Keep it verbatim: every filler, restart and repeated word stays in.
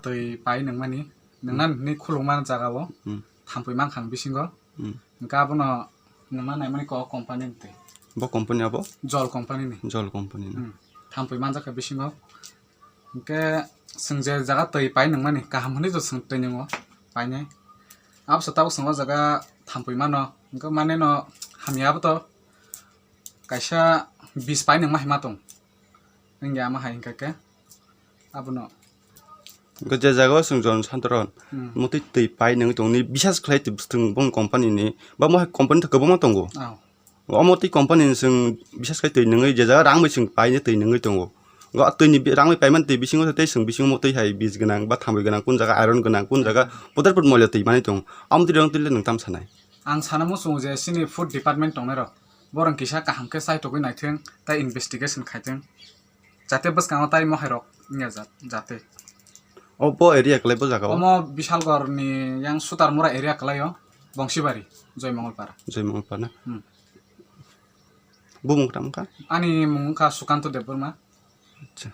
Twi pai nangmani, nangna ni khulukma jaga o Hmm. thampui mankha ang bisingo. Hmm. Hwnkhe abono nangma naimani kok company ni twi. Bo company abo? Jol company ni. Jol company ni. Hmm. Thampui manjakha bisingo. Hwnkhe chwng je jaga twi pai nangmani kaham hwnwi to chwng twi nwngo painai. Absa tabuk chwng o jaga thampui mano. Hwnkhe mane no hamya abo to kaisa bis pai nangma hinma tong. Wngya ama hai hwnkha khe abono. Hwnkhe je jaga o chwng jon santoron Hmm. motwi twi pai nangwi tongni bisas khlai twi bwswng bong company ni ba mo hai company to kwbangma tongo. Oh. Omo twi company ni chwng bisas khlai twi nangwi je jaga rang bai chwng pai twi nangwi tongo. Go twi ni bi-, rang bai paimani twi bisingo tei chwng bisingo mo twi hai bis gwnang ba thamwi gwnang kun jaga iron gwnang kun jaga potar pot moila twi mani tongo. Omo twi rang twi le nwng tam sanai? Ang sana muchungo je chini food department tongnai rok borok kisa kaham khe chaitogwi naithwng tei investigation khaithwng. Jate bwskango tai mohairok wngya jat-, jate. Obo area kwlai bo jaga o? Omo Bisalgor ni yang Sutarmura area kwlai o, Bongsibari, Joymongolpara. Joymongolpara na? Hmm. Bumung tamo kha? Ani mung wngkha Sukanto Debbarma. Acha.